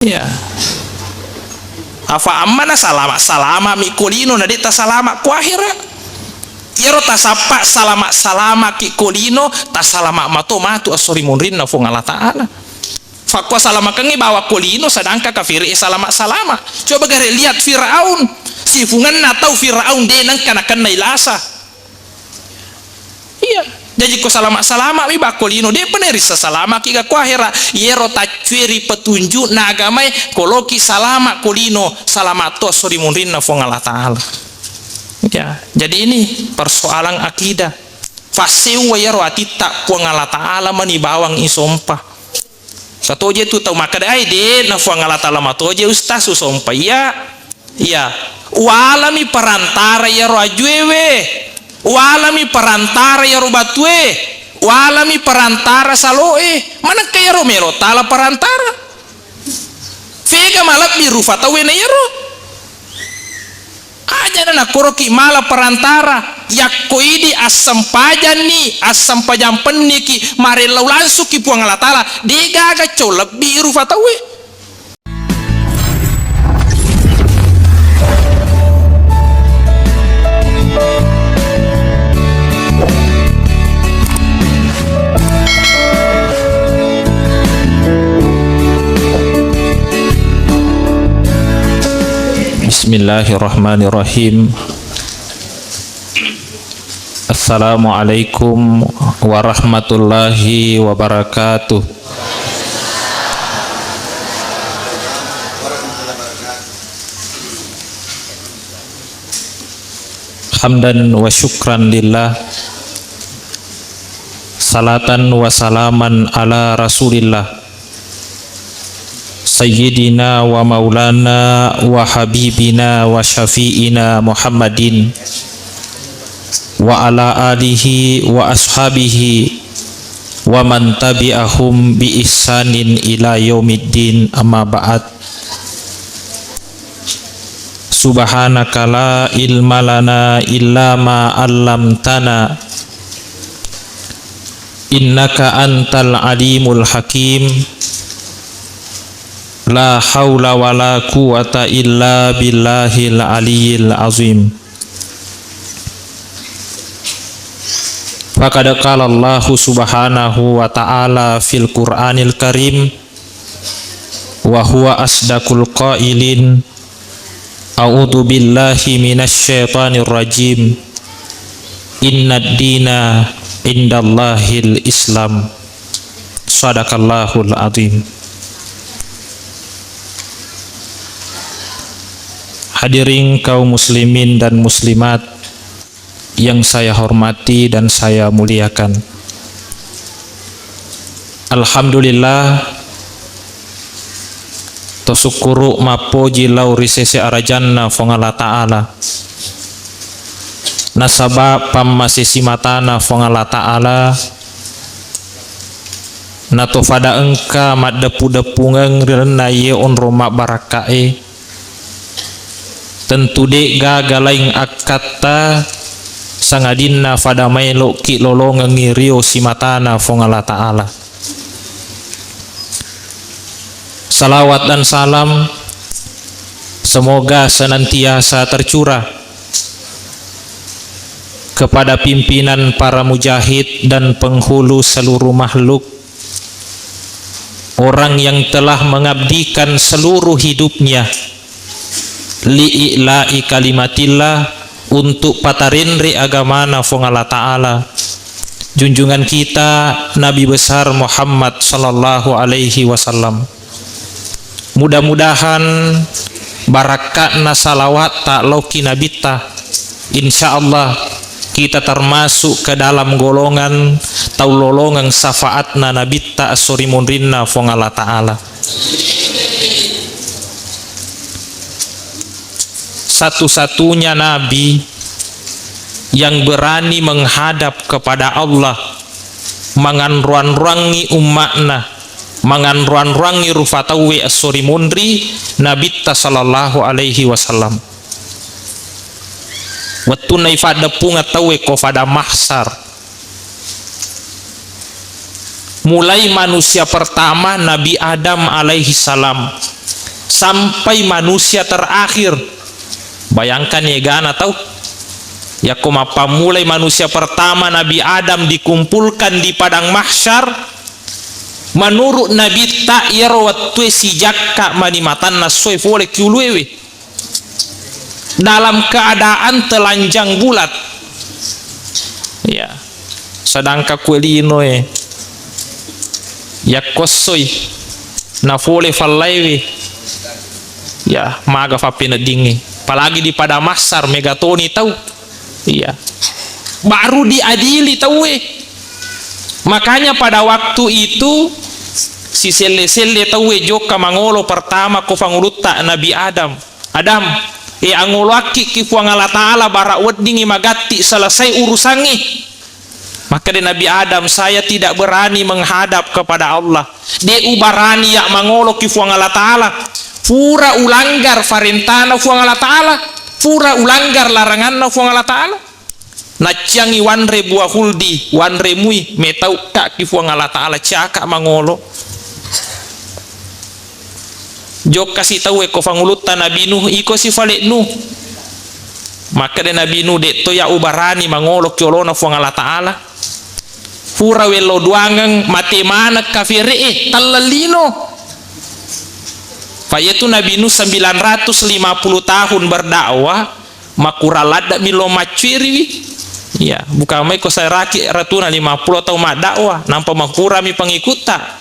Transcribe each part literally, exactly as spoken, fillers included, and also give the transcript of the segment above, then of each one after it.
Iya. Afa amma na salama-salama mi ko lino, na de' tasalama ko ahera. Iyaro tasappa salama-salama ki ko lino, tasalama mato matu esso ri munrinna Fuang Allah Ta'ala. Fakkua salamakengngi bawa ko lino, sedangkan kafiri e salama-salama. Coba gare lihat Firaun. Sifungenna tau Firaun de' nengka nakennai lasa. Iya, jaji ko salama-salama mi bakko lino, de'pa nerissa salamaki ga ko ahera. Iyero taccueri petunjukna agamae, ko loki salama ko lino, salama to esso ri munrinna Fuang Allah Ta'ala. Ya, jadi ini persoalan akidah. Fasseuwa iyaro atitta, Puang Allah Ta'ala mani bawang isompa. Satoje tu tau makkeda, "Ai, de' na Fuang Allah Ta'ala matoje, Ustaz, usompa." Iya. Iya. Ualami perantara iyaro ajuewe. Ualami perantara iyaro batue. Ualami perantara saloe. Manengka iyaro melo tala perantara. Fega malebbi rufa tauwe na iyaro. Ajana nakkoroki mala perantara, yakko idi assempajanni, assempajang penniki, marellau langsungki Puang Allah Ta'ala, degaga cau lebbi rufa tauwe. Bismillahirrahmanirrahim. Assalamualaikum warahmatullahi wabarakatuh. Hamdan wa syukran lillah. Salatan wa salaman ala Rasulillah. Sayyidina wa maulana wa habibina wa syafi'ina Muhammadin wa ala alihi wa ashabihi wa man tabi'ahum bi ihsanin ila yaumiddin, amma ba'd. Subhanaka la ilma lana illa ma 'allamtana, innaka antal alimul hakim. La haula wa la quwwata illa billahil aliyil azim. Faqad qala Allahu subhanahu wa ta'ala fil Qur'anil Karim, wa huwa asdaqul qailin, a'udzu billahi minasy syaithanir rajim. Innad dina indallahil Islam. Sadaqallahul azim. Hadirin kaum muslimin dan muslimat yang saya hormati dan saya muliakan. Alhamdulillah, to sukkuru mappoji lao ri sese arajanna Fuang Allah Ta'ala. Nasaba pammasesi matana Fuang Allah Ta'ala, na to fada engka maddeppu-deppungeng ri lalenna iye onrong mabbarakkae. Tentu de'gaga laing akkatta, sangadinna fada maelo'ki lolongengngi rio simatana Fuang Allah Ta'ala. Salawat dan salam semoga senantiasa tercurah kepada pimpinan para mujahid dan penghulu seluruh makhluk, orang yang telah mengabdikan seluruh hidupnya li'ila'i kalimatillah, untuk patarenre agamana Fuang Allah Ta'ala, junjungan kita Nabi besar Muhammad sallallahu alaihi wasallam. Mudah-mudahan barakka'na salawatta lao ki nabitta, insya Allah kita termasuk ke dalam golongan tau lolongeng syafaatna nabitta esso ri munrinna Fuang Allah Ta'ala. Satu-satunya nabi yang berani menghadap kepada Allah, manganruang-ruangi umma'na, manganruang-ruangi rufa tauwe esso ri munri nabitta sallallahu alaihi wasallam. Wettunna ifaddeppungeng tauwe ko fada mahsar, mulai manusia pertama Nabi Adam alaihi salam, sampai manusia terakhir. Bayangkan egana tau. Yakko mappammulai manusia pertama Nabi Adam dikumpulkan di padang mahsyar, menurut Nabitta iyaro wettue sijakka mani matanna essoe fole ki uluewe. Dalam keadaan telanjang bulat. Ya. Sedangkan kue linoe yakkossoi nafole fallaewe, ya, maga fappeneddingnge. Apalagi di pada mahsyar, megatoni tau. Iya. Baru diadili tauwe. Makanya pada waktu itu siselle-selle tauwe jokka mangolo pertama ko fangulutta Nabi Adam. Adam, e, angoloakki ki Fuang Allah Ta'ala, bara weddingngi magatti selesai urusangnge. Makkeda Nabi Adam, "Saya tidak berani menghadap kepada Allah." De ubarani ya mangolo ki Fuang Allah Ta'ala. Pura ulanggar farentana Fuang Allah Ta'ala. Pura ulanggar laranganna Fuang Allah Ta'ala. Nacciangi wanre buah huldi, wanre mui, metaukka ki Fuang Allah Ta'ala, ciaka mangolo. Jokka si tauwe ko fangulutta Nabi Nuh, iko si fale Nuh. Makkeda Nabi Nuh, "Detto ya ubarani mangolo ki olona Fuang Allah Ta'ala. Pura wello duangeng mate maneng kafere e, telleng lino." Fa iyatu Nabi Nuh sembilan ratus lima puluh tahun berdakwah, makurang ladde mi lo maccueriwi. Iya, bukan mai ko saeraki ratuna lima puluh tau maddakwah, nampa makurami pengikutta.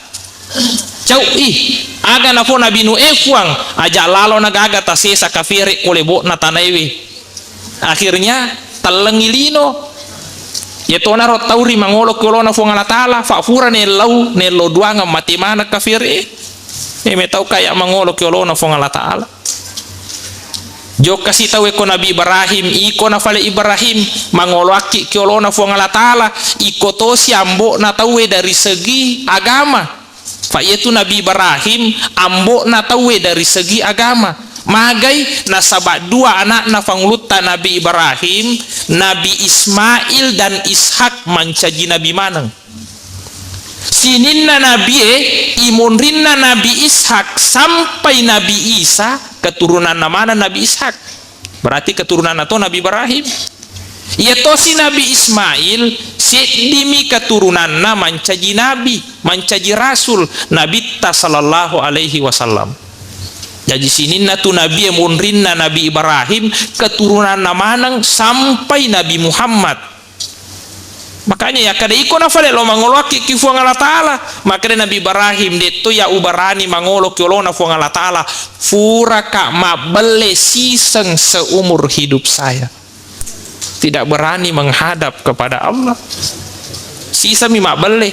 Cau, ih, aga nafo Nabi Nuh, "Eh, Fuang, aja lalo nagaga tasesa kafere ko lebo'na tanaewe." Akhirnya tellengi lino. Yetonaro tau ri mangolo ki olona Fuang Allah Ta'ala, fa fura nellau, nello duangeng mate maneng kafere. E, metau kaya mangolo ki olona Fuang Allah Ta'ala. Jokka si tauwe ko Nabi Ibrahim, iko na fale Ibrahim, mangoloakki ki olona Fuang Allah Ta'ala, iko tosi ambo'na tauwe dari segi agama. Fa iyatu Nabi Ibrahim, ambo'na tauwe dari segi agama. Magai? Nasaba dua anakna fangulutta Nabi Ibrahim, Nabi Ismail dan Ishak mancaji nabi maneng. Sininna nabie, imonrinna Nabi Ishak sampai Nabi Isa, keturunanna maneng Nabi Ishak. Berarti keturunanna to Nabi Ibrahim. Iya tosi Nabi Ismail, seddimi keturunanna mancaji nabi, mancaji rasul, Nabitta sallallahu alaihi wasallam. Jaji sininna tu nabie monrinna Nabi Ibrahim, keturunanna maneng sampai Nabi Muhammad. Makanya yakkeda iko nafale lo mangoloakki ki Fuang Allah Ta'ala. Makkeda Nabi Ibrahim, "Detto ya ubarani mangolo ki olona Fuang Allah Ta'ala, furaka mabbelle siseng seumur hidup saya. Tidak berani menghadap kepada Allah." Sisami mabbelle.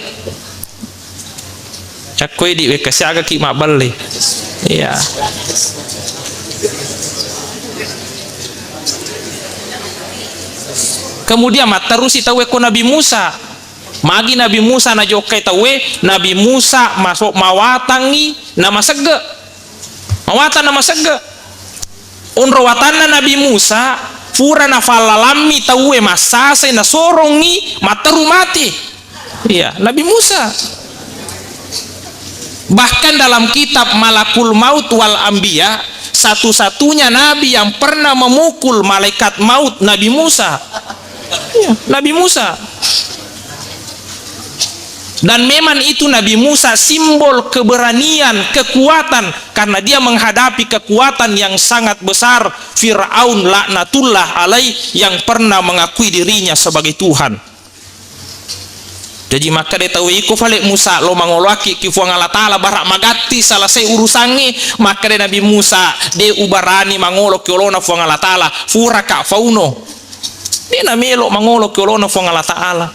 Cakkoi di wekka siaga ki mabbelle. Iya. Kemudian matterusi tauwe ko Nabi Musa. Magi Nabi Musa najokkai tauwe, Nabi Musa masuk mawatangi namasegge. Mawatang namasegge. Onro watanna Nabi Musa, pura nafallalammi tauwe massasai, nasorongi matteru mate. Iya, Nabi Musa. Bahkan dalam kitab Malakul Maut wal Anbiya, satu-satunya nabi yang pernah memukul malaikat maut Nabi Musa. Iya, Nabi Musa. Dan memang itu Nabi Musa simbol keberanian, kekuatan, karena dia menghadapi kekuatan yang sangat besar, Firaun laknatullah alaih, yang pernah mengakui dirinya sebagai Tuhan. Jaji makkeda tau iko fale Musa, lo mangoloaki ki Fuang Allah Ta'ala, bara magatti selesai urusangnge. Makkeda Nabi Musa, de ubarani mangolo ki olona Fuang Allah Ta'ala, furaka fauno. De namelo mangolo ki olona Fuang Allah Ta'ala.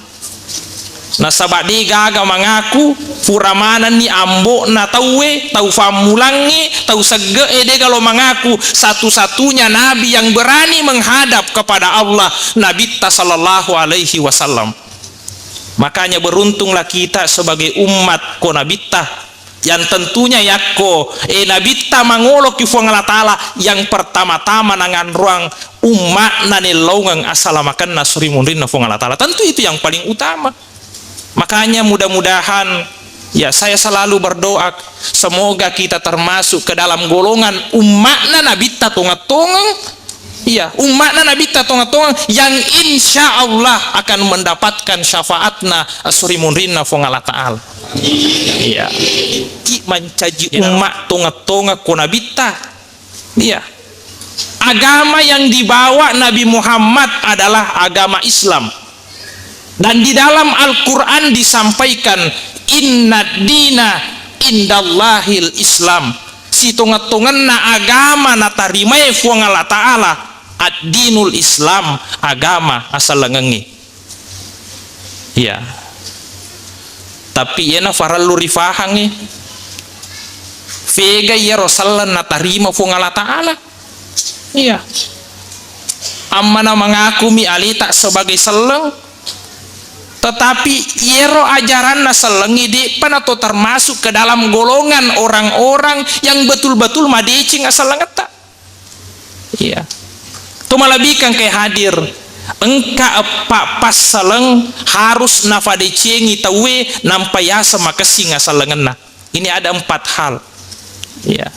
Nasaba de gaga mangaku, fura manenni ambo'na tauwe, tau fammulangnge, tau segge'e, de galo mangaku, satu-satunya nabi yang berani menghadap kepada Allah, Nabitta sallallahu alaihi wasallam. Makanya beruntunglah kita sebagai umat ko Nabitta, yang tentunya yakko, eh, Nabitta mangolo ki Fuang Allah Ta'ala, yang pertama-tama nanganruang umma'na nellaungeng asalamakenna suri munrinna Fuang Allah Ta'ala. Tentu itu yang paling utama. Makanya mudah-mudahan Ya, saya selalu berdoa, semoga kita termasuk ke dalam golongan umma'na Nabitta tongeng-tongeng. Iya, umma'na Nabitta tongeng-tongeng yang insya Allah akan mendapatkan syafaatna, eh, surimunrinna Fuang Allah Ta'ala. Iya. Ki mancaji umma' tongeng-tongeng ko Nabitta. Iya. Agama yang dibawa Nabi Muhammad adalah agama Islam. Dan di dalam Al-Quran disampaikan, "Inna dina indallahil Islam." Sitongeng-tongenna agama natarimae Fuang Allah Ta'ala, ad-dinul Islam, agama asallengengnge. Iya. Tapi iyena farellu rifahangngi. Fega iyaro selleng natarima Fuang Allah Ta'ala? Iya. Ammana mengakumi aleta sebagai selleng, tetapi iyero ajaranna sellengngi de'pa nato termasuk ke dalam golongan orang-orang yang betul-betul madeceng asellengetta. Iya. To malebbikan ke hadir, engka eppa passaleng harus nafadecengi tauwe nampa yaseng makessing asellengenna. Ini ada empat hal. Iya.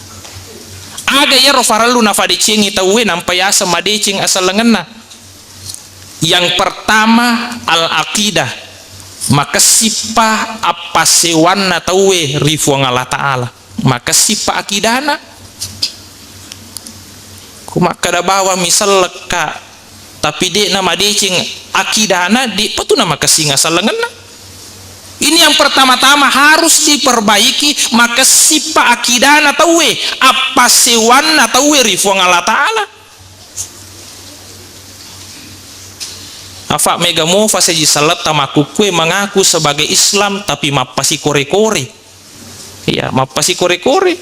Aga iyaro farellu nafadecengi tauwe nampa yaseng madeceng asellengenna? Yang pertama, al-aqidah. Makessippa appassewanna tauwe ri Fuang Allah Ta'ala. Makessippa akidana. Ku makkeda bawang misellekka, tapi de'na madeceng akidana, de'pa tu namakessing asellengenna. Ini yang pertama-tama harus diperbaiki, makessippa akidana tauwe, appassewanna tauwe ri Fuang Allah Ta'ala. Afa mega mofa seji selletta makkukkue mengaku sebagai Islam tapi mappasikore-kore. Iya, mappasikore-kore.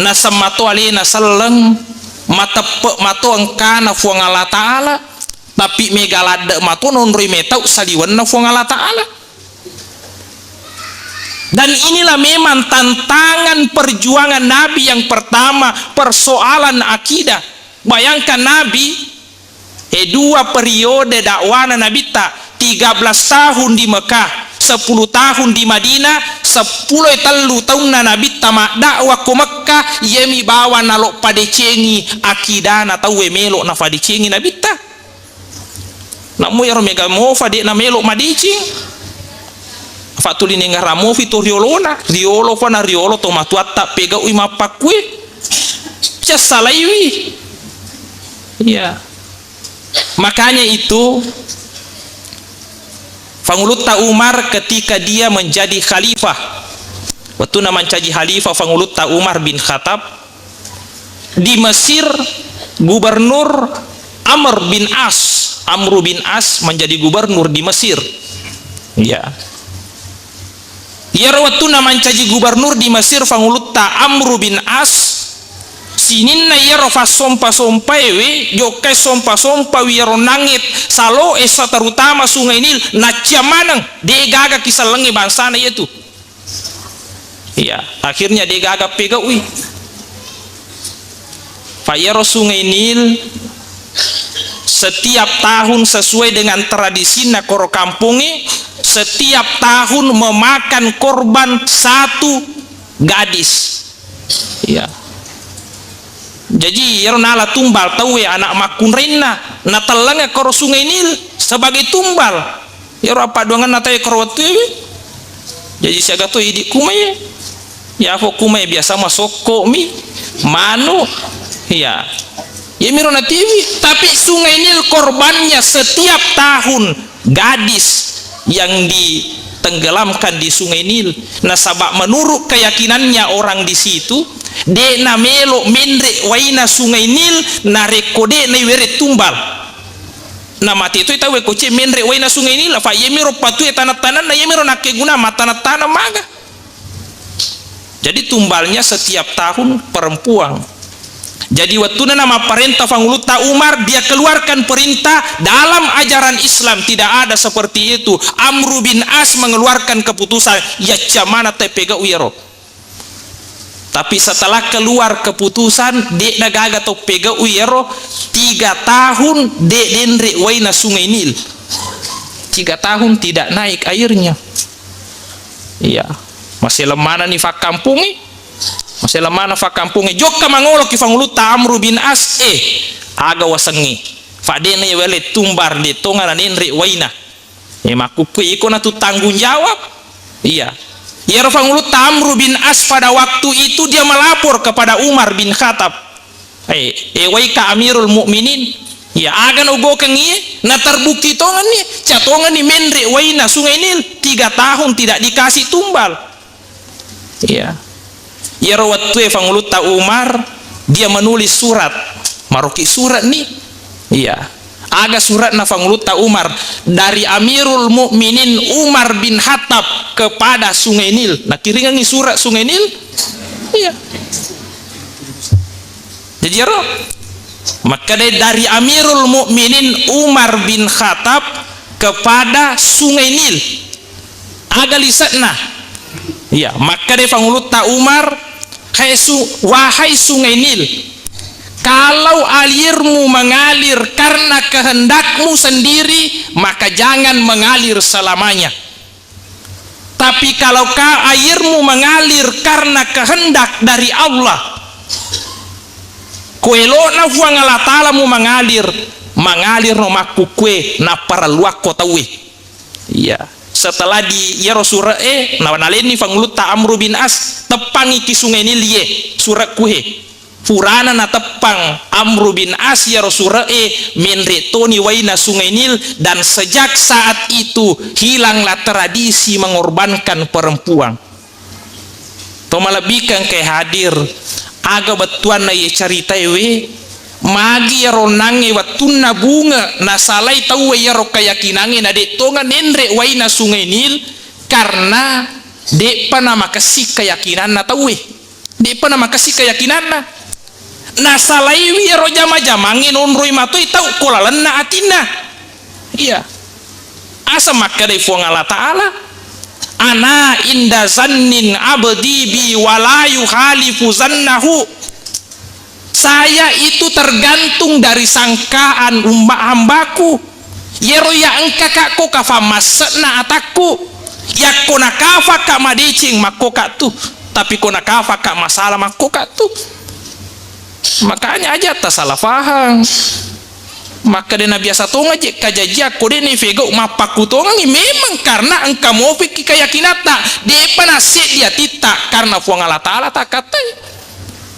Naseng mato alena selleng, mateppe mato engkana Fuang Allah Ta'ala, tapi mega ladde mato nonroi metau saliwenna Fuang Allah Ta'ala. Dan inilah memang tantangan perjuangan Nabi yang pertama, persoalan akidah. Bayangkan Nabi, eh, dua periode dakwana Nabitta, tiga belas tahun di Mekah, sepuluh tahun di Madinah, seppulo tellu taunna Nabitta maddakwa ko Mekkah, iyemi bawang nalo padecengi akidana tauwe melo nafadecengi Nabitta. Nammu iyaro mega mofa de'na melo madeceng. Fa tuli nengara mofi to riolona, riolo fa na riolo to matuatta pegaui mappakkue. Cessalaiwi. Iya. Makanya itu, Fangulutta Umar ketika dia menjadi khalifah, wettunna mancaji khalifah Fangulutta Umar bin Khattab, di Mesir, gubernur Amr bin As. Amru bin As menjadi gubernur di Mesir. Ya. Iyaro wettunna mancaji gubernur di Mesir Fangulutta Amru bin As, sininna iyaro fassompa-sompaewe, jokkai sompa-sompawi iyaro nange saloe, sa-, terutama Sungai Nil, nacciang maneng, de'gaga kisellengnge bangsana iyatu. Iya, akhirnya de'gaga pegaui. Fa iyaro Sungai Nil setiap tahun sesuai dengan tradisinna koro kampongnge, setiap tahun memakan korban satu gadis. Iya. Jaji iyaro nala tumbal tauwe anak makkunrainna, natellengeng koro Sungai Nil sebagai tumbal. Iyaro appadduangenna tauwe koro wettuewe. Jaji siaga to idi kumai. Yafo kumai biasa masokko mi, manu. Iya. Iyamiro natiwi. Tapi Sungai Nil korbannya setiap tahun gadis yang ditenggelamkan di Sungai Nil. Nasaba menurut keyakinannya orang di situ, de'na melo menre waina Sungai Nil narekko de'na iwere tumbal. Namate toi tauwe ko ce menre waina Sungai Nil, fa iyamiro patue taneng-tanenna, iyamiro nakkeguna mattaneng-taneng maga. Jadi tumbalnya setiap tahun perempuan. Jadi wettunna namapparenta Fangulutta Umar, dia keluarkan perintah dalam ajaran Islam tidak ada seperti itu. Amru bin As mengeluarkan keputusan, yacca mana tepegau iyaro. Tapi setelah keluar keputusan, de'na gaga to pegaui ero, tiga tahun de' denre waina Sungai Nil. Tiga tahun tidak naik airnya. Iya. Maseleng manenni fakkampungnge, maseleng maneng fakkampungnge. Jokka mangoloki Fangulutta Amru bin As, eh, aga wasengnge. Fa de'na iwale tumbar, de' tonga nanenre waina. Eh, makkukkue iko natu tanggung jawab. Iya. Iyaro Fangulutta Amru bin As pada waktu itu dia melapor kepada Umar bin Khattab. Eh, eh, waika Amirul Mukminin. Iya, aga naugokeng iye? Na terbukti tongenni, catongenni menre waina Sungai Nil, tiga tahun tidak dikasih tumbal. Iya. Iyaro wettue Fangulutta Umar, dia menulis surat. Maroki surat ni. Iya. Aga suratna Fangulutta Umar? Dari Amirul Mukminin Umar bin Khattab kepada Sungai Nil. Nakiringengi surat Sungai Nil. Iya. Jaji ero, makkeda dari Amirul Mukminin Umar bin Khattab kepada Sungai Nil. Aga lise'na? Iya, makkeda Fangulutta Umar, "Hai su-, wahai Sungai Nil, kalau airmu mengalir karena kehendakmu sendiri, maka jangan mengalir selamanya. Tapi kalau ka-, airmu mengalir karena kehendak dari Allah, ko elo'na Fuang Allah Ta'ala mu mengalir, mengalirno makkukkue napparelluakko tauwe." Iya. Setelah di iyaro sure'e, na-, nalenni Fangulutta Amru bin As, "Teppangi ki Sungai Nil ye, sure'ku he." Furana nateppang Amru bin As iyaro sure'e, menre toni waina Sungai Nil, dan sejak saat itu hilanglah tradisi mengorbankan perempuan. To malebbiku engkae hadir, aga bettuanna iye caritae we? Magi iyaro onnangnge wettunna bunge nasalai tauwe iyaro keyakinangnge, na de' tonga nenre waina Sungai Nil karena de'pa namakessing keyakinanna tauwe. De'pa namakessing keyakinanna. Nasalaiwi iyaro jama-jamangnge, nonroi matoi tau ko lalenna atinna. Iya. Asa makkedai Fuang Allah Ta'ala, "Ana inda zannin abdi bi wa la yukhalifu zannahu." Saya itu tergantung dari sangkaan umma-, hambaku. Iyaro iya engkaka ko kafang masse'na atakku. Yakko nakafaka madeceng makkoka tu. Tapi ko nakafaka masala makkoka tu. Makanya aja ta salah faham. Makkeda nabiasa tonga je kajajia ko de' nifegau mappakkutongangi, memang karena engka mofiki keyakinatta, de'pa nasseddi atitta karena Fuang Allah Ta'ala takkatai.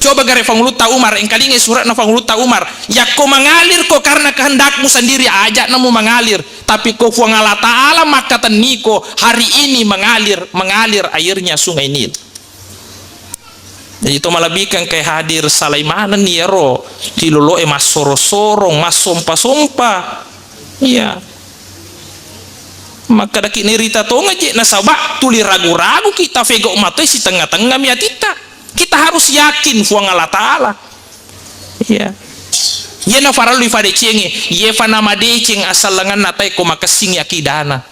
Coba gare Fangulutta Umar, engkalingai suratna Fangulutta Umar, "Yakko mengalir ko karena kehendakmu sendiri, aja namu mengalir. Tapi ko Fuang Allah Ta'ala makkatenniko, hari ini mengalir, mengalir airnya Sungai Nil." Jadi to malebbiku engkae hadir, salai manenni iyaro riloloe massoro-sorong, massompa-sompa. Iya. Makkedaki nerita tonga je, nasaba tuli ragu-raguki, tafegau matoi sitengnga-tengngami atitta. Kita harus yakin Fuang Allah Ta'ala. Iya. Iyena farellu ifadecengi, iyefa namadeceng asallengenna tae ko makessingi akidana.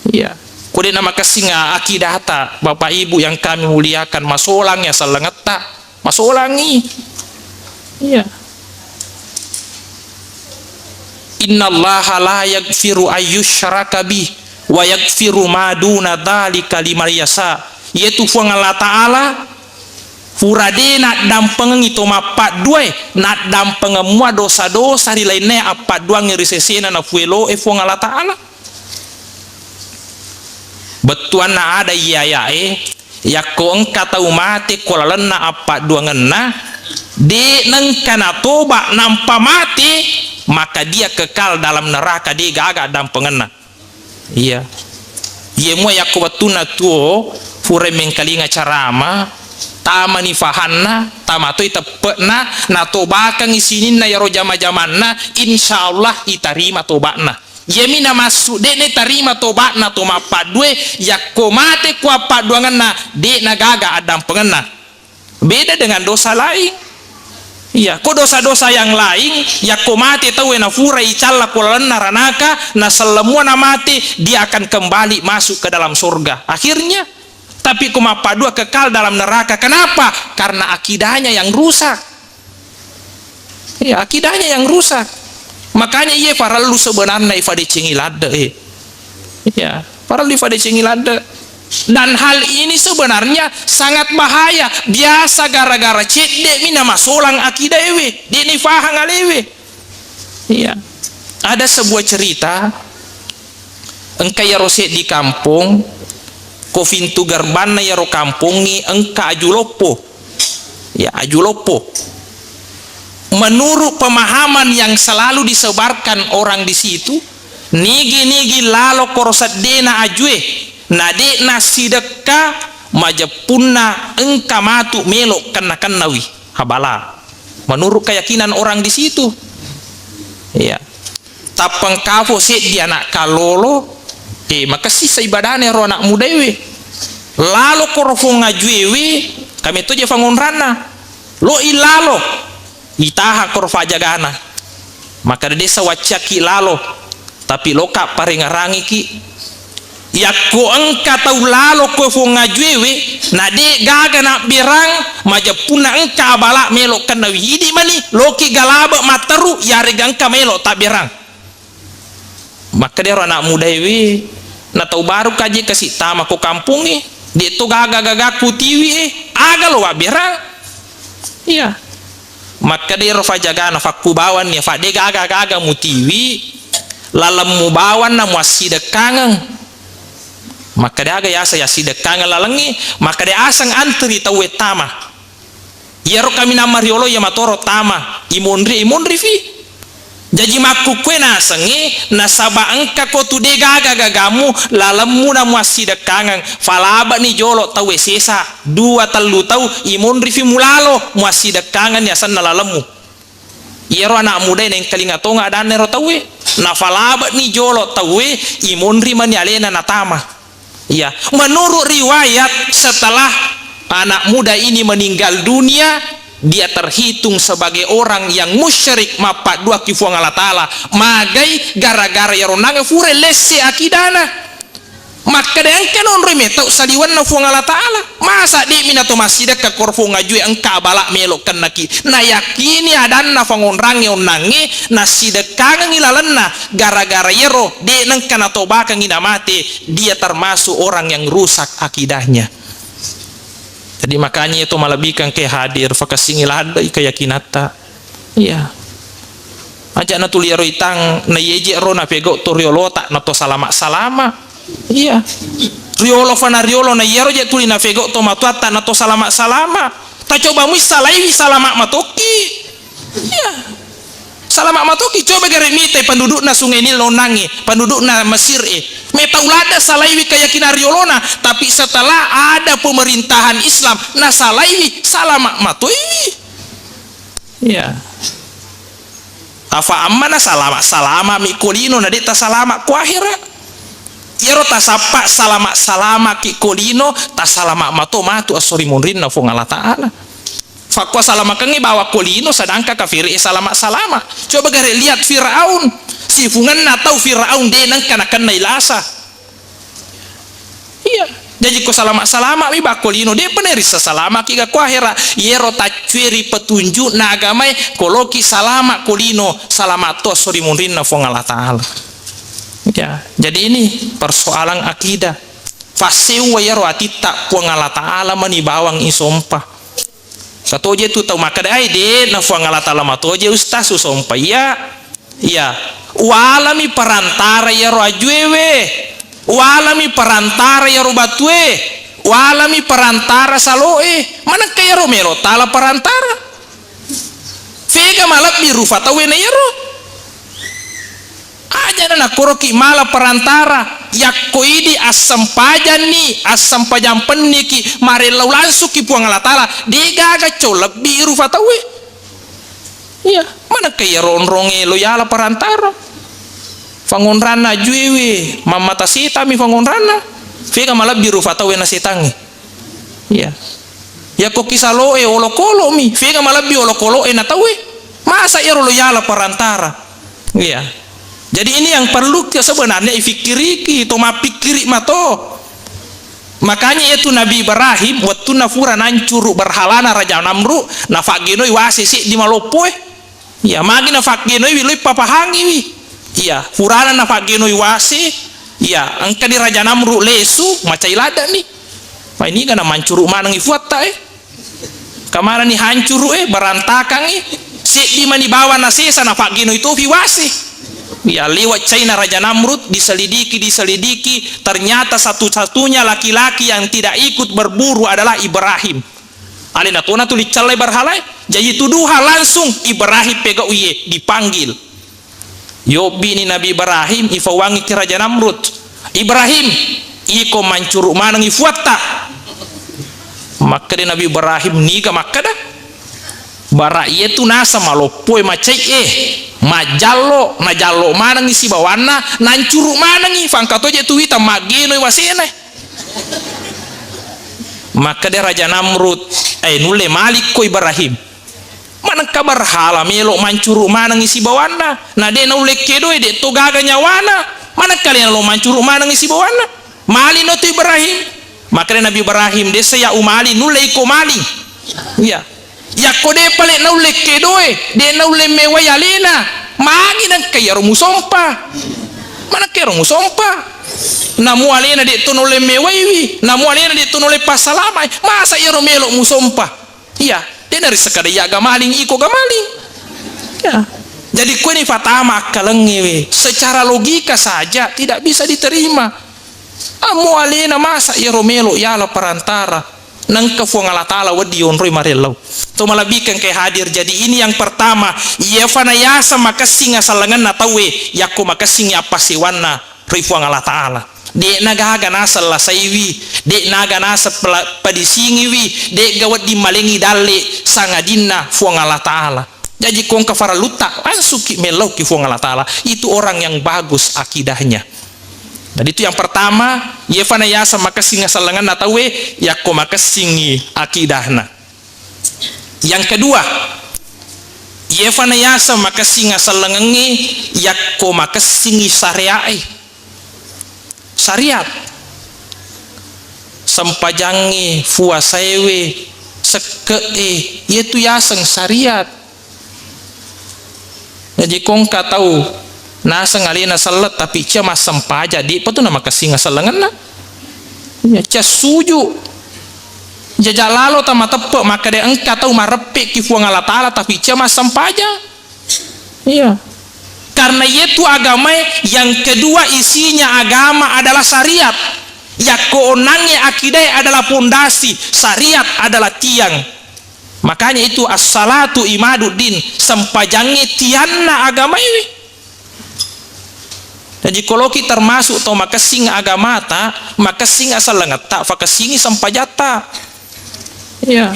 Iya. Ko de' namakessing akidata, Bapak Ibu yang kami muliakan, masolangi asallengetta, masolangi. Iya. "Innallaha la yaghfiru ayyusyraka bih wa yaghfiru ma duna dzalika liman yasha." Iyatu Fuang Allah Ta'ala fura de' naddampengengi to mappadduae, naddampengeng mua dosa-dosa ri lainnae appadduangnge ri sesena nafueloe Fuang Allah Ta'ala. Bettuanna ada iye aya'e, yakko engka tau mate ko lalenna appadduangenna, de' nengka natoba nampa mate, maka dia kekal dalam neraka, de' gaga addampengenna. Iya. Iye mua yakko wettunna tuo, furai mengkalinga carama, tamani fahanna, tama toi teppe'na, natobakengngi sininna iyaro jama-jamanna, insya Allah itarima toba'na. Iyami namassu, de'na tarima toba'na to mappaddue, yakko mate ko appadduangenna, de'na gaga addampengenna. Beda dengan dosa lain. Iya, ko dosa-dosa yang lain, yakko mate tauwe nafurai icalla ko lalenna ranaka, naselleng mua namate, dia akan kembali masuk ke dalam surga. Akhirnya, tapi ko mappaddua kekal dalam neraka. Kenapa? Karena akidahnya yang rusak. Iya, akidahnya yang rusak. Makanya iye farellu sebenarna ifadecengi ladde, eh. Iya, farellu ifadecengi ladde. Dan hal ini sebenarnya sangat bahaya. Biasa gara-gara cedde'mi namasolang akidaewe, de' naifahang alewe. Iya. Ada sebuah cerita, engka iyaro seddi kampong, ko pintu gerbanna iyaro kampongnge engka aju loppo. Ya, aju loppo. Menurut pemahaman yang selalu disebarkan orang di situ, nigi-nigi lalo koro seddena ajue, na de' nassidekka majeppunna engka matu melo kenna-kennawi abala. Menurut keyakinan orang di situ. Iya. Tappa engkafo seddi anak kallolo, eh, makessisa ibadana ero anak mudaewe. Lalo koro fong ajuewe, kame toje fangonranna. Lo i lalo, itaha koro fajagana. Maka de' desa waccaki lalo, tapi loka parengarangiki. Yakko engka tau lalo ko fong ajuewe, na de' gaga nabberang, majeppunna engka abala melo kennawi idi mani, loki galabe matteru, yarega engka melo tabberang. Makkeda ero anak mudaewe, na tau baru kaje kasi tama ko kampongnge, de' to gaga-gaga kutiwi e, aga lo wabberang. Iya. Makkeda ero fajagana, fakkubawanni, fa de' gaga-gaga mutiwi, lalemmu bawanna muassidekkangeng. Makkeda aga yasa yassidekkangeng lalengnge, makkeda aseng antri tauwe tama. Iyaro kaminang mariolo iya matoro tama, imonri, imonrifi. Jaji makkukkue nasengnge, nasaba engka ko tu de' gaga-gagamu, lalemmu na muassidekkangeng, falabani jolo tauwe sesa, dua tellu tau, imonrifi mulalo, muassidekkangenni asenna lalemmu. Iyaro anak mudae naengkalinga tonga adanna ero tauwe, nafalabani jolo tauwe, imonri mani alena natama. Iya, menurut riwayat, setelah anak muda ini meninggal dunia, dia terhitung sebagai orang yang musyrik, mappadduaki Fuang Allah Ta'ala. Magai gara-gara iyaro nange fure lesse akidana. Makkeda engka nonroi metau saliwenna Fuang Allah Ta'ala. Masa de'mi nato massidekka koro fong ajue engka abala melo kennaki. Nayakkini adanna fangonrangnge onnangnge, nassidekkangengi lalenna. Gara-gara iyaro, de' nengka natobakengngi namate, dia termasuk orang yang rusak akidahnya. Jadi makanya itu malebbikan ke hadir, fakassingi ladde'i keyakinatta. Iya. Aja natuli ero itang, naieje ro napego to riolota, nato salama-salama. Iya. Riolo fana riolo, na iyaro je tuli nafego to matuatta, nato salama-salama. Tacoba mui salaiwi, salama matoki. Iya. Salama matoki, coba gare mitai pendudukna Sungai Nil nonangnge, pendudukna Mesir e. Metau ladde salaiwi keyakinan riolona, tapi setelah ada pemerintahan Islam, nasalaiwi, salama matoi. Iya. Afa amma nasalama, salama mi ko lino, na de tasalama ko akhera. Iyaro tasappa salama-salamaki ko lino, tasalama mato matu esso ri munrinna Fuang Allah Ta'ala. Fakko salamakengngi bawa ko lino, sedangkan kafiri e salama-salama. Coba gare lihat Firaun, sifungenna tau Firaun de nengka nakennai lasa. Iya, jaji ko salama-salama mi bakko lino, de pernah risa salamaki ga ko akhera. Iyaro taccueri petunjukna agamae, ko loki salama ko lino, salama to esso ri munrinna Fuang Allah Ta'ala. Ya, jadi ini persoalan akidah. Fasseuwa iyaro atitta Puang Allah Ta'ala mani bawang isompa. Satoje tu tau makkeda, "Ai, de na Fuang Allah Ta'ala matoje, Ustaz, usompa." Iya. Iya. Walami perantara iyaro ajuewe. Walami perantara iyaro batue. Walami perantara saloe. Manekka iyaro melo tala perantara. Fega malebbi rufa tauwe na iyaro. Ajana nakkoroki mala perantara, yakko idi assempajanni, assempajang penniki, marellau langsungki Puang Allah Ta'ala, de gaga cau lebbi rufa tauwe. Iya, manekka iyaro onronge lo yala perantara. Fangonranna ajuewe, mammata setami fangonranna. Fega malebbi rufa tauwe na setangnge. Iya. Yakko kisaloe olokolomi, fega malebbi olokoloe na tauwe. Masa iyaro lo yala perantara. Iya. Jadi ini yang perlu ki-, sebenarnya ifikkiriki, to mappikkiri mato. Makanya itu Nabi Ibrahim, wettunna fura nancuru berhalana Raja Namrud, nafaggenoi wase seddi maloppoe. Iya, magi nafaggenoi wi, loi papahangiwi. Iya, furana nafaggenoi wase, Iya, engkani Raja Namrud lesu, macai ladde'ni. Mainiga na mancuru manengngi fuatta, eh. Kamanani hancuru, eh, berantakangngi. Seddi mani bawang nasesa, napaggenoi tofi wase. Iya, lewat caina Raja Namrud, diselidiki, diselidiki, ternyata satu-satunya laki-laki yang tidak ikut berburu adalah Ibrahim. Alena tona tuli callai berhalae. Jaji tuduha langsung Ibrahim pegau'i, dipanggil. Yobbini Nabi Ibrahim, ifauwangngi ki Raja Namrud. "Ibrahim, iko mancuru manengngi fuatta." Makkeda Nabi Ibrahim, "Niga makkeda?" Bara iyatu naseng maloppoe macai'e, majjallo, najallo manengngi sibawanna, nancuru manengngi, fangkato je tu wita maggenoi wasena. Makkeda Raja Namrud, "Eh, nulle malikko Ibrahim. Manengka berhala melo mancuru manengngi sibawanna, na de naulle kedoe, de to gaga nyawana. Manengka alena lo mancuru manengngi sibawanna? Malino tu Ibrahim." Makkeda Nabi Ibrahim, "Dessa ya umali, nulle iko mali." Iya. "Yakko de pale naulle kedoe, de naulle mewai alena, magi nengka iyaro musompa? Manengka iyaro musompa? Namu alena de to naulle mewaiwi, namu alena de to naulle passalamai. Masa iyaro melo musompa?" Iya, de narissekada iya gamaling, iko gamaling. Ya. Jadi kueni fatama akkalengngewe. Secara logika saja tidak bisa diterima. Ammo alena masa iyaro melo yala perantara? Nengka Fuang Allah Ta'ala wedding yonroi marellau. To malebbikan ke hadir. Jadi ini yang pertama, iyefana yaseng makessing asellengenna tauwe, yakko makessingngi appasewanna ri Fuang Allah Ta'ala. De'na gaga naseng lasaiwi, de'na gaga naseng pela-, padisingiwi, de'ga wedding malengngi dalle sangadinna Fuang Allah Ta'ala. Jaji ko engka farellutta, langsungki mellauki Fuang Allah Ta'ala. Itu orang yang bagus akidahnya. Jadi itu yang pertama, iyefana yaseng makessing asellengenna tauwe, yakko makessingngi akidahna. Yang kedua, iyefana yaseng makessing asellengengnge, yakko makessingngi syariae. Syariat. Sempajangnge, fuasaewe, sekke'e, iyetu yaseng syariat. Jaji ko engka tau naseng alena selleng tapi cia massempajang, de'pa tu namakessing asellengenna. Iya, cia suju. Jaja lalo tamateppe makkeda engka tau mareppeki Fuang Allah Ta'ala tapi cia massempajang. Iya. Karena iyetu agamae yang kedua isinya agama adalah syariat. Yakko onnangnge akidae adalah pondasi, syariat adalah tiang. Makanya itu as-salatu imaduddin, sempajangnge tianna agamaewe. Jaji koloki termasuk tau makessing agamata, makessing asellengetta, fakessingi sempajatta. Iya.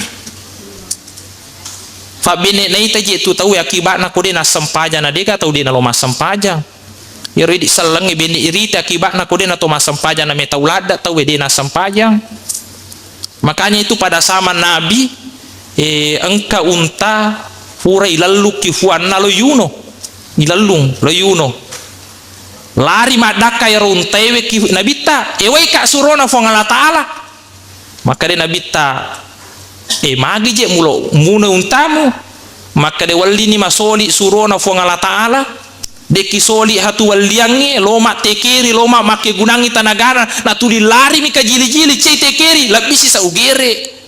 Fabbene naita je tu tauwe akiba'na ko de nassempajang, na dega tau de nalo massempajang. Iyaro idi sellengnge bene irita akiba'na ko de nato massempajang, na metau ladde tauwe de nassempajang. Makanya itu pada zaman Nabi, eh, engka unta pura ilellukki fuanna lo yuno. Ilellung lo yuno. Lari maddakka ero untaewe ki Nabitta, "Ewaika surona Fuang Allah Ta'ala." Makkeda Nabitta, "E, magi je mulo mune untamu?" Makkeda, "Wellini masoli surona Fuang Allah Ta'ala, dekki soli hatu welliangnge, loma tekeri, loma makkegunangngi tanagana, natuli larimi kajili-jili, cei tekeri, lebbisi sa ugere."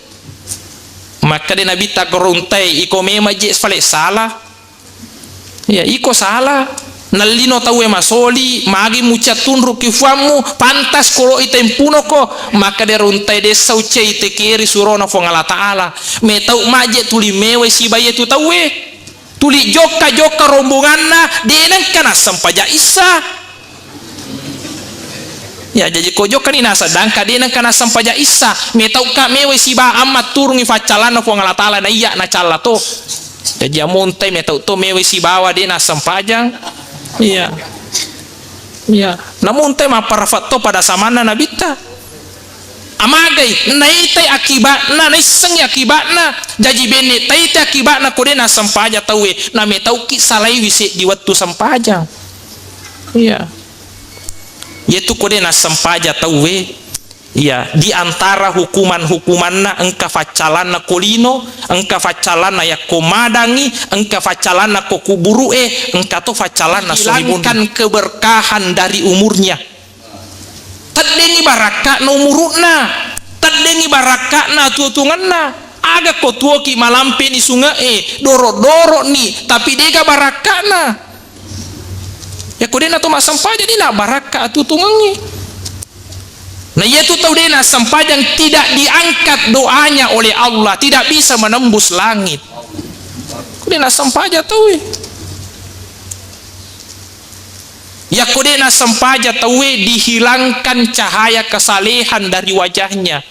Makkeda Nabitta, "Goro untae, iko memang je fale salah." Iya, iko salah. Nallino tauwe masoli, magi mucca tunrukki fuammu, pantas koloi tempunoko. Makkeda ero untae, "Dessa uccai tekeri surona Fuang Allah Ta'ala. Metau maje tuli mewai sibawa iyetu tauwe. Tuli jokka-jokka rombonganna, de nengka nassempajang issa." Ya, jaji ko jokkani naseng dangka de nengka nassempajang issa, metauka mewai sibawa amma turungi faccalanna Fuang Allah Ta'ala, na iya nacalla to. Jaji ammo untai metau to mewai sibawa de nassempajang. Iya. Iya. Namo untai mapparafat to pada samanna Nabitta. Amagai, naitai akiba'na, naissengngi akiba'na. Jaji benne taitai akiba'na ko de nassempajang tauwe, na metauki salaiwi seddi wettu sempajang. Iya. Iyetu ko de nassempajang tauwe, iya, di antara hukuman-hukumanna engka faccalanna ko lino, engka faccalanna yakko madangngi, engka faccalanna ko kuburu'e, engka to faccalanna sohibunna. Menghilangkan keberkahan dari umurnya. Teddengngi barakka'na umuru'na, teddengngi barakka'na atuo-tuongenna. Aga ko tuoki malampeni sunge'e, doro-doroni, tapi dega barakka'na. Yakko de' nato massempajang, de' nabarakka atuo-tuongengnge. Na iyatu tau de' nassempajang tidak diangkat doanya oleh Allah, tidak bisa menembus langit. Ko de' nassempajang tauwe. Yakko de' nassempajang tauwe, dihilangkan cahaya kesalehan dari wajahnya.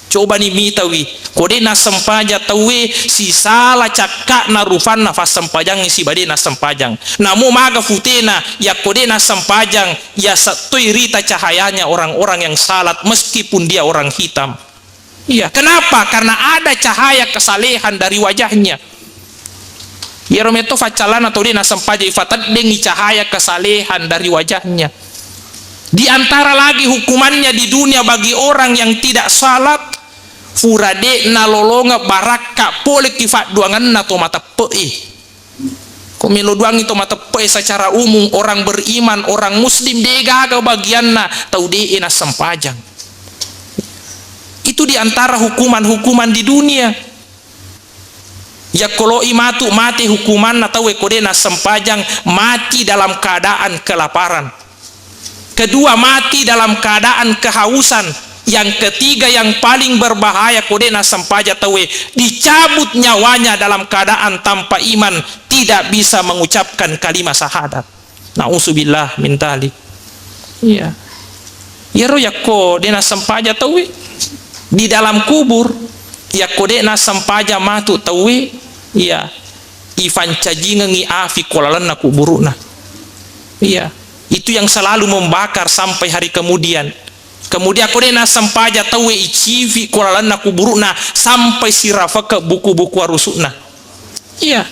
Cobani mitawi, ko de' nassempajang tauwe, sisala cakka'na rufanna fassempajangnge siba de' nassempajang. Namo maga futena, yakko de' nassempajang, yasettoi rita cahayanya orang-orang yang salat meskipun dia orang hitam. Iya, kenapa? Karena ada cahaya kesalehan dari wajahnya. Iyaro metto faccallana tau de' nassempajang, ifateddengngi cahaya kesalehan dari wajahnya. Di antara lagi hukumannya di dunia bagi orang yang tidak salat, fura de' nalolongeng barakka poleki fadduangenna to mateppe'e. Ko melo duangngi to mateppe'e secara umum, orang beriman, orang muslim, de' gaga bagianna tau de'e nassempajang. Itu di antara hukuman-hukuman di dunia. Yakko loi matu mate hukumanna tauwe ko de' nassempajang, mati dalam keadaan kelaparan. Kedua, mati dalam keadaan kehausan. Yang ketiga, yang paling berbahaya ko de' nassempajang tauwe, dicabut nyawanya dalam keadaan tanpa iman, tidak bisa mengucapkan kalimat syahadat. Nauzubillah min dzalik. Iya. Iyaro yakko de' nassempajang tauwe di dalam kubur, yakko de' nassempajang matu tauwe, iya, ifancajingengngi afi ko lalenna kuburu'na. Iya. Itu yang selalu membakar sampai hari kemudian. Kemudian ko de' nassempajang tauwe, icifi ko lalenna kuburu'na sampai sirafeke buku-buku arusu'na. Iya.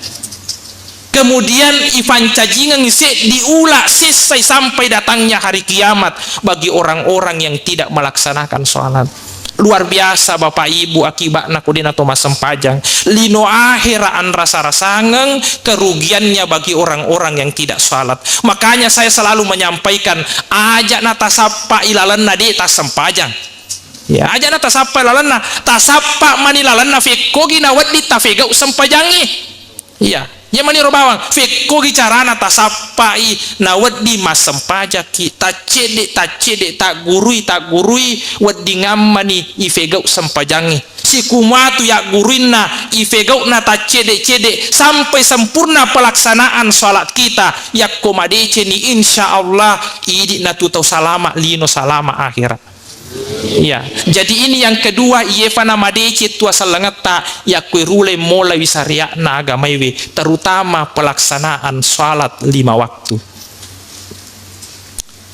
Kemudian ifancajingengngi seddi ula sessai sampai datangnya hari kiamat bagi orang-orang yang tidak melaksanakan sholat. Luar biasa, Bapak Ibu, akibatna ko de' nato massempajang. Lino akhera anrasa-rasangeng kerugiannya bagi orang-orang yang tidak sholat. Makanya saya selalu menyampaikan, aja' natasappa ilalenna de' tassempajang. Ya, aja' natasappa ilalenna, tasappa mani lalenna fekkogi nawedding tafegau sempajangnge. Iya, iya maniro bawang, fekkogi carana tasappai nawedding massempajakki, taccedde, taccedde, taggurui, taggurui, weddingammani ifegau sempajangnge. Sikumatu yagguruinna, ifegau'na taccedde-cedde sampai sempurna pelaksanaan salat kita. Yakko madeceni, insya Allah, idi'na tu tau salama, lino salama akhera. Iya. Jadi ini yang kedua, iyefa namadeceng tu asellengetta, yakko iruleng molai syariatna agamaewe, terutama pelaksanaan salat lima waktu.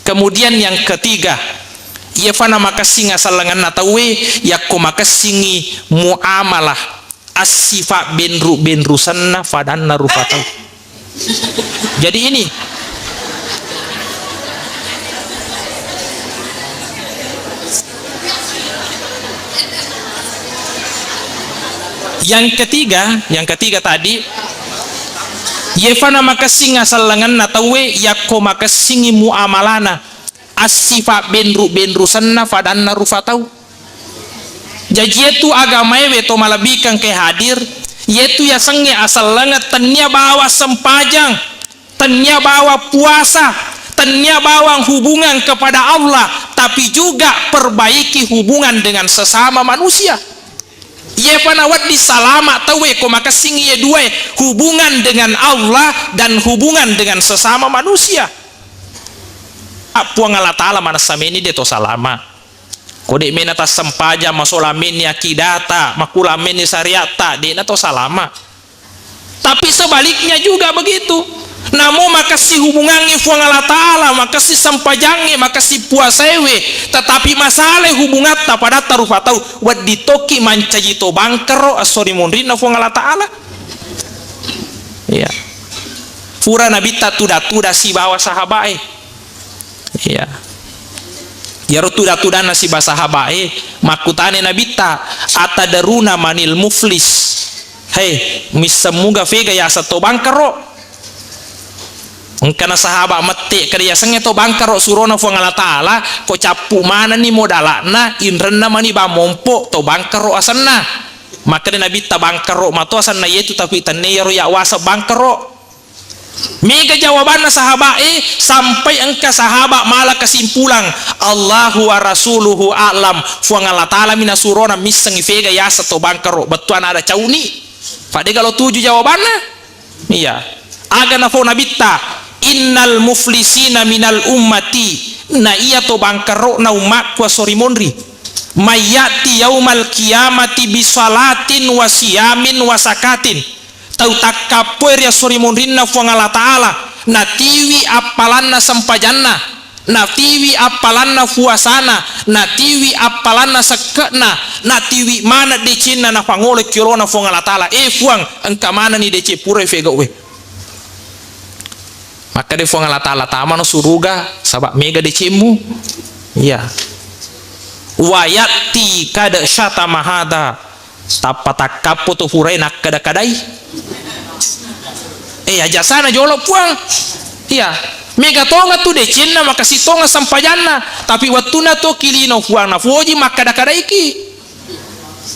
Kemudian yang ketiga, iyefa namakessing asellengenna tauwe, yakko makessingi muamalah assifa benru-benrusenna fadanna rupa tau. Jadi ini, yang ketiga, yang ketiga tadi, iyefa namakessing asellengenna tauwe yakko makessingi muamalana assifa benru-benrusenna fadanna rupa tau. Jaji, iyatu agamaewe to malebbi'kang ke hadir, iyatu yasengnge asellengnge tennia bawang sempajang, tennia bawang puasa, tennia bawang hubungan kepada Allah, tapi juga perbaiki hubungan dengan sesama manusia. Iyefa nawedding salama tauwe ko makessing iye duae, hubungan dengan Allah dan hubungan dengan sesama manusia. Puang Allah Ta'ala manessa meni de to salama. Ko de mena tassempajang, masolang meni akidata, makulang meni syariatta, de na to salama. Tapi sebaliknya juga begitu. Namo makessing hubungangnge Puang Allah Ta'ala, makessing sempajangnge, makessing puasaewe, tetapi masalai hubungatta padatta rupa tau, wedding tokki mancaji to bangkero esso ri munrinna Puang Allah Ta'ala. Iya. Pura Nabitta tuda-tuda sibawa sahabae. Iya. Iyaro tuda-tudanna siba sahabae, makkutana Nabitta, "Atadaruna manil muflis?" Hei, misseng muga fega yaseng to bangkero? Engkana sahaba mette, kada yasengnge to bangkaro surona Fuang Allah Ta'ala, ko cappu manenni modala'na, inrenna mani bang mompo, to bangkaro asenna. Makkeda Nabitta, bangkaro mato asenna yetu, tapi tenne yaro ya waseng bangkaro. Mega jawabanna sahabae, sampai engka sahaba mala kesimpulan, Allahu wa rasuluhu a'lam, Fuang Allah Ta'ala mi nasurona missengngi fega yaseng to bangkaro, bettuanna ada cauni. Fa dega lo tuju jawabanna. Iya. Aga nafau Nabitta, innal muflisina minal ummati, na iya to bangkaro'na ummakku asori monri. Mayyati yaumal qiyamati bisalatin wa siyamin wa sakatin. Tau takkappoe ri asori monrinna Fuang Allah Ta'ala, natiwi appalanna sempajanna, natiwi appalanna fuasana, natiwi appalanna sekke'na, natiwi maneng decenna, nafangolo ki olona Fuang Allah Ta'ala. Eh, Fuang, engka manenni deceng pura fegau'e. Makkeda Fuang Allah Ta'ala, tamano suruga, saba mega decemmu. Iya. Wa ya'ti kada syatama hadza. Tappa takkappo to furae nakkada-kadai. Eh, ajasana jolo, Puang. Iya. Mega tonga tu decenna, makasi tonga sempajanna. Tapi wettunna to ki lino, Puang, nafoji makkada-kadaiki.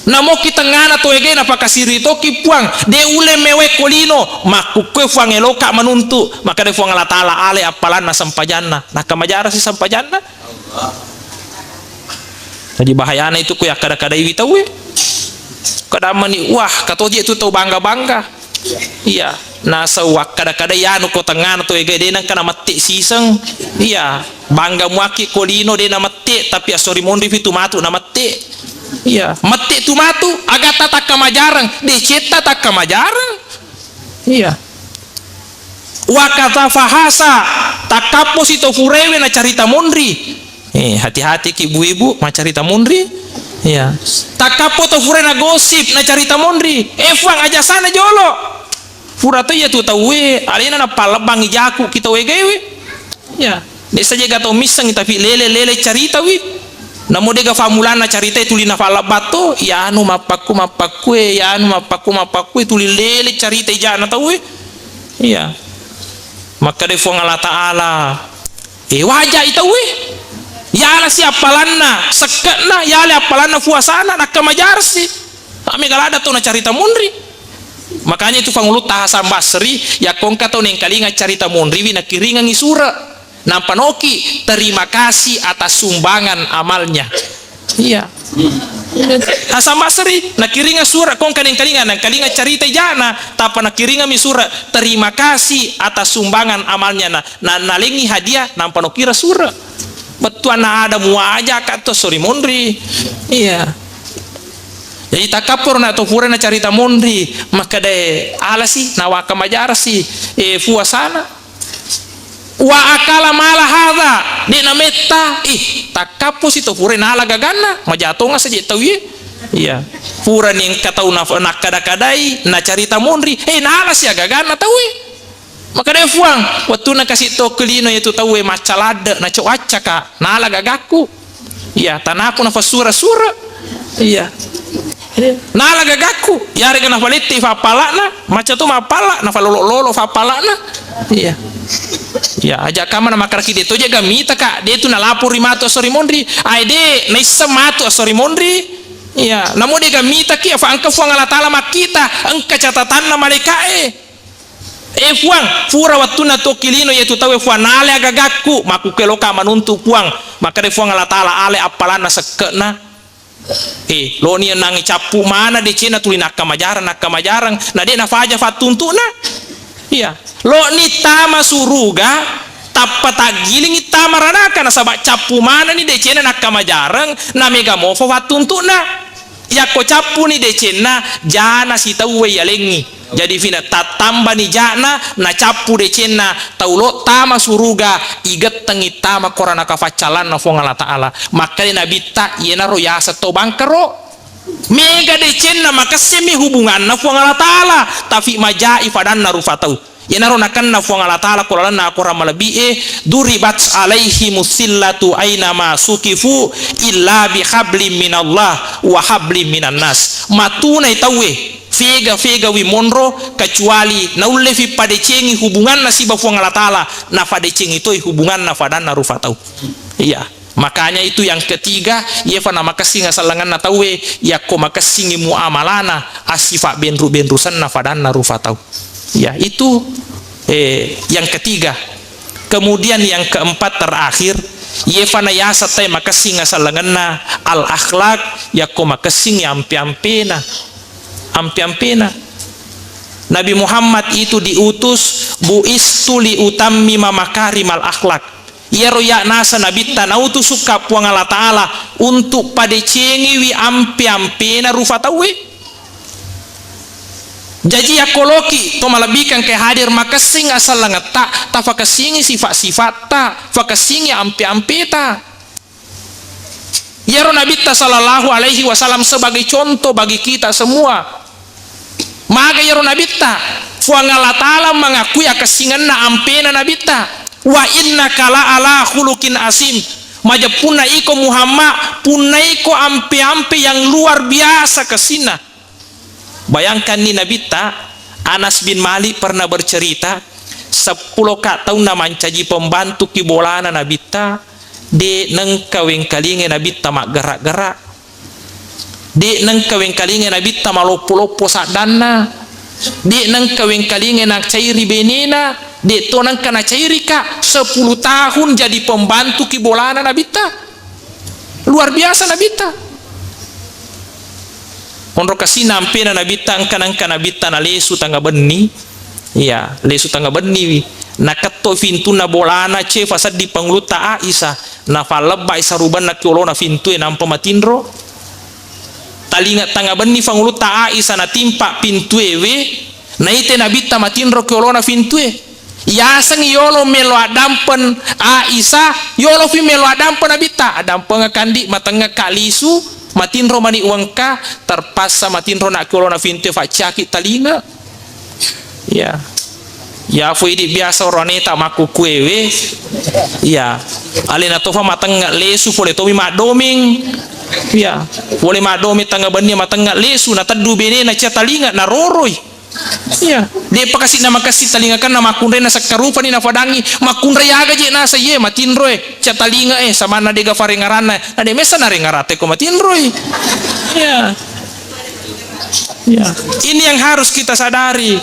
Namoki tengngana to ege, napakasiri toki, Puang. De ulle mewe ko lino, makkukkue, Puang, eloka manuntu. Makkeda Puang Allah Ta'ala, ale appalanna sempajanna. Nakamajarasi sempajanna. Jadi bahayana itu ko yakkada-kadaiwi tauwe. Kadang mani, wah, katoje tu tau bangga-bangga. Iya, nasau wakkada-kadai anu ko tengngana to ega de nengka namette siseng. Iya, bangga muaki ko lino de namette, tapi asori monri fitu matu namette. Iya, mette tu matu, agatta takkamajareng, decetta takkamajareng. Iya. Wa kadza fahasya, takkapposi to furewe nacarita monri. Eh, hati-hati ki ibu-ibu, macarita monri. Iya. Takkappo to fure nagosip, nacarita monri. Eh, Fuang, ajasana jolo. Fura to iya tu tauwe, alena napallebbangi jaku ki tau egewe. Iya. Desa jega tau missengi, tapi lele-lele caritawi. Namo dega fammulanna caritai tuli nafallebbatto, iya anu mappakku-mappakku e, iya anu mappakku-mappakku e, tuli lele carita ijana tauwe. Iya. Makkeda Fuang Allah Ta'ala, eh, wajai tauwe. Yalasi appalanna sekke'na, yale appalanna fuasana, nakkamajarsi. Mega ladda to nacarita monri. Makanya itu Pangulutta Hasan Basri, yakko engka tau nengkalinga carita monriwi, nakiringengi sure. Nampa noki terima kasih atas sumbangan amalnya. Iya. Hasan Basri, nakiringa sure, ko engka nengkalinga, nengkalinga carita ijana, tappa nakiringami sure, terima kasih atas sumbangan amalnya. Na, na, nalengi hadiah, nampa nokira sure. Bettuanna ada muaja ka to sori monri. Iya. Jadi takkapporo na to fura nacarita monri, makkedae alasi, nawakka majarasi, eh, fuasana. Wa akala mala hadza, de nametta, ih, takkapposi to fura nala gaganna, majatonga saja tau iye. Iya. Furani engka tau naf-, nakkada-kadai, nacarita monri, eh, nalasi agaganna tauwe. Makkeda Fuang, wettunna kasi tokki lino iyatu tauwe macca ladde, naco accaka, nala gagakku. Iya, tanaku nafasura-sura. Iya. Nala gagakku, yarega nafalette fappala'na, macca to mappala, nafalolo-lolo fappala'na. Iya. Iya, aja kamana makkaraki de to jaga mita ka, de tu nalapori matu asori monri. Ai de, naisseng matu asori monri. Iya, namo de gamitaki, afa engka Fuang Allah Ta'ala makkita, engka catatanna malaika'e. Eh, Fuang, fura wettunna tokki lino iyatu tauwe, Fuang, nale agagakku, makkukkeloka manuntu, Fuang. Makkeda Fuang Allah Ta'ala, ale appalanna sekke'na. Eh, loni nangi cappu mana decenna tuli nakkamajarang, nakkamajarang, na de nafaja fattuntu'na. Iya. Loni tama suruga, tappa taggilingi tama ranaka, nasaba cappu manani decenna nakkamajarang, na mega mofa fattuntu'na. Yakko cappuni decenna, jana sitauwe yalengngi. Jadi fina tattambani ja'na, nacappu decenna, tau lo tama suruga, igettengi tama korana kafaccalanna Fuang Allah Ta'ala. Makkeda Nabitta, iyanaro yaseng to bangkaro. Mega decenna makessemmi hubunganna Fuang Allah Ta'ala, tapi majai fadanna rufa tau. Iyanaro nakenna Fuang Allah Ta'ala ko lalenna akorang malebbi'e, "Duribat alaihi musillatu aina ma sukifu illa bi hablim minallah wa hablim minan nas." Matunai tauwe, Fega-fegawi monro, kecuali naullefi padecengi hubunganna siba Fuang Allah Ta'ala, nafadecengi toi hubunganna fadanna rufa tau. Iya. Makanya itu yang ketiga, iyefa namakessing asellengenna tauwe, yakko makessingi muamalana, assifa benru-benrusenna fadanna rufa tau. Ya, itu, eh, yang ketiga. Kemudian yang keempat terakhir, iyefa nayaseng tai makessing asellengenna al-akhlak, yakko makessingi ampe-ampena. Ampe-ampena. Nabi Muhammad itu diutus, "Bu'istu li utammima makarimal akhlak." Iyaro ya nasa nabitta nautusukka Puang Allah Ta'ala untuk padecengiwi ampe-ampena rufa tauwe. Jaji, yakko loki to malebbikang ke hadir, makessing asellengetta, tafakessingi sifat-sifatta, fakessingi ampe-ampeta. Iyaro Nabitta sallallahu alaihi wasallam sebagai contoh bagi kita semua. Maga iyaro Nabitta? Fuang Allah Ta'ala mangakui akessingenna ampena Nabitta. "Wa innaka la ala khuluqin asim." Majeppunna iko Muhammad, punnaiko ampe-ampe yang luar biasa kessinna. Bayangkanni Nabitta, Anas bin Malik pernah bercerita, seppulo ka taunna mancaji pembantu ki bolana Nabitta, de nengka wengkalinga Nabitta maggerak-gerak. De nengka wengkalinga Nabitta maloppo-loppo saddanna. De nengka wengkalinga nacairi benena, de to nengka nacairika, sepuluh tahun jadi pembantu ki bolana Nabitta. Luar biasa Nabitta. Onro kasina ampena Nabitta, engka nengka Nabitta nalesu tanga benni. Iya, lesu tanga benniwi. Naketto fintunna bolana, cefa seddi pangulutta Aisyah. Nafallebbai sarubanna ki olona fintue nampa matinro. Talinga tanga benni fangulutta Aisyah natimpa pintuewe, naite Nabitta matinro ki olona fintue. Yaseng yolo melo addampeng Aisyah, yolofi melo addampeng Nabitta. Addampengekka ndi, matengngekka lisu, matinro mani uwengka, terpaksa matinro na ki olona fintue, faccaki talinga. Ya. Ya, fu idi biasa oraneta makkukuewe. Ya. Alena tofa matengnga lesu, pole tomi maddomeng. Ya. Pole maddomeng tanga benni matengnga lesu, nateddu benena cia talinga, naroroi. Iya. De'pa kasi namakessing talingakenna, makkunrainna sekkarupani nafadangngi, makkunrai aga je nasa, iye matinroe, ca talinga e, samanna dega farengaranna, na de mesa narengarate ko matinroi. Iya. Iya. Ini yang harus kita sadari.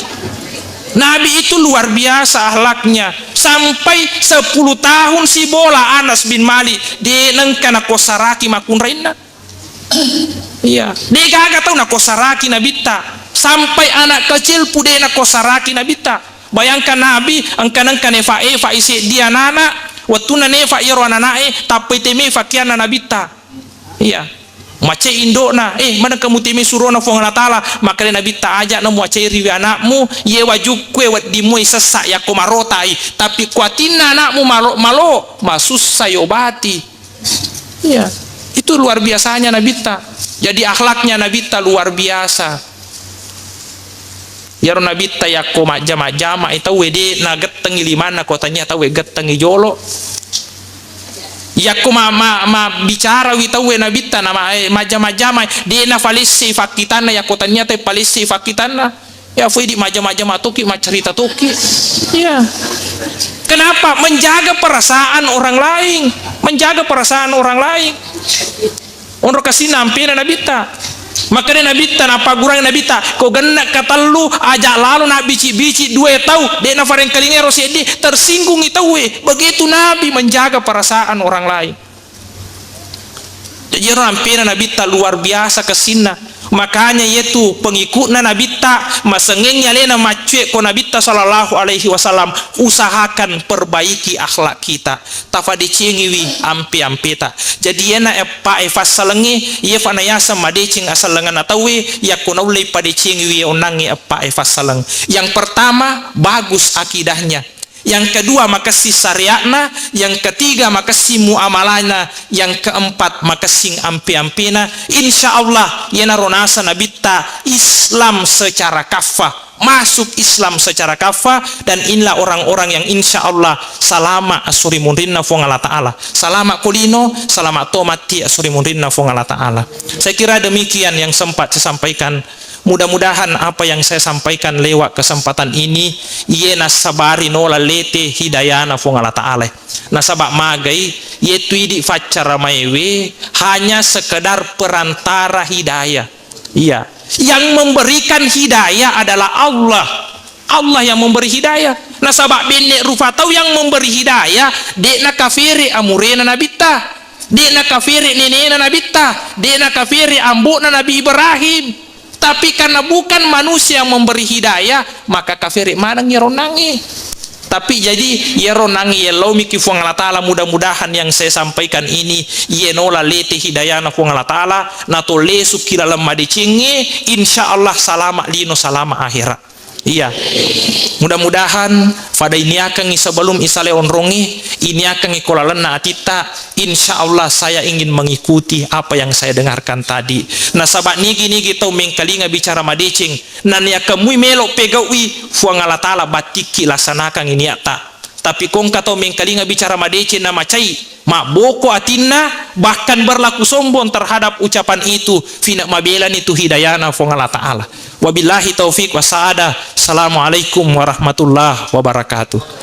Nabi itu luar biasa akhlaknya. Sampai sepuluh tahun sibola Anas bin Malik, de nengka nakosaraki makkunrainna. Iya. De gaga tau nakosaraki Nabitta. Sampai anak kecil pu de nakosaraki Nabitta. Bayangkan Nabi engka nengka nefa-efa i seddi anana, wettunna nefa iyaro ananae, tappai teme fakianna Nabitta. Iya. Macai indo'na, "Eh, manengka muteme surona Fuang Allah Ta'ala?" Makkeda Nabitta, "Aja' na muacairiwi anakmu, iye wajukkue wedding muai sessa yakko marotai, tapi kuatinna anakmu malo-, malo, masussa yobati." Iya, itu luar biasanya Nabitta. Jadi akhlaknya Nabitta luar biasa. Iyaro Nabitta yakko majjama-jamai tauwe, de nagettengi limanna ko tania tauwe gettengi jolo. Yakko ma-, ma-, mabbicarawi tauwe Nabitta na ma-, eh, majjama-jamai, de nafalessei fakkitanna yakko tania tauwe palessei fakkitanna. Ya, fu idi majjama-jama toki, maccarita toki. Iya. Kenapa? Menjaga perasaan orang lain. Menjaga perasaan orang lain. Onro kasina ampena Nabitta. Makkeda Nabitta, napagurang Nabitta, ko genna katellu, aja lalo nabbici-bici dua tau, de nafarengkalinga ero seddi, tersinggungi tauwe. Begitu Nabi menjaga perasaan orang lain. Jadi ero ampena Nabitta luar biasa kessinna. Makanya yetu pengikutna Nabitta, masengengi alena maccue ko Nabitta sallallahu alaihi wasallam, usahakan perbaiki akhlak kita. Tafadecengiwi ampe-ampeta. Jadi iyana eppa e fassalengnge, iyefa nayaseng madeceng asellengenna tauwe, yakko naullei padecengiwi onnangnge eppa e fassaleng. Yang pertama, bagus akidahnya. Yang kedua, makessing syariatna. Yang ketiga, makessing muamalana. Yang keempat, makessing ampe-ampena. Insya Allah, iyanaro nasa Nabitta Islam secara kafah. Masuk Islam secara kafah, dan inilah orang-orang yang insya Allah salama' assuri munrinna Fuang Allah Ta'ala. Salama' ko lino, salama' to matti assuri munrinna Fuang Allah Ta'ala. Saya kira demikian yang sempat saya sampaikan. Mudah-mudahan apa yang saya sampaikan lewat kesempatan ini, iye nassabari nola lete hidayana Fuang Allah Ta'ala. Nasaba magai, iye tu idi faccara maewe hanya sekedar perantara hidayah. Iya. Yang memberikan hidayah adalah Allah. Allah yang memberi hidayah. Nasaba benne rupa tau yang memberi hidayah, de'na kafere amurena Nabitta. De'na kafere nenena Nabitta. De'na kafere ambokna Nabi Ibrahim. Tapi karena bukan manusia yang memberi hidayah, maka kafere maneng iyaro nangnge. Tapi jadi iyaro nangnge yellomi ki Fuang Allah Ta'ala, mudah-mudahan yang saya sampaikan ini, iye nola lete hidayana Fuang Allah Ta'ala, nato lesu ki laleng madecengnge, insya Allah salama lino, salama akhirat. Iya. Mudah-mudahan pada iniakengngi sebelum isale onrongnge, iniakengngi ko lalenna atitta, insya Allah saya ingin mengikuti apa yang saya dengarkan tadi. Nasaba nigi-nigi tau mengkalinga bicara madeceng, naniakemmui melo pegau'i, Fuang Allah Ta'ala battikki laksanakan iniatta. Tapi kongka tau mengkalinga bicara madeceng na macai, mabboko atinna, bahkan berlaku sombong terhadap ucapan itu, fina mabelani tu hidayana Fuang Allah Ta'ala. Wabillahi taufiq wasa'adah. Assalamualaikum warahmatullahi wabarakatuh.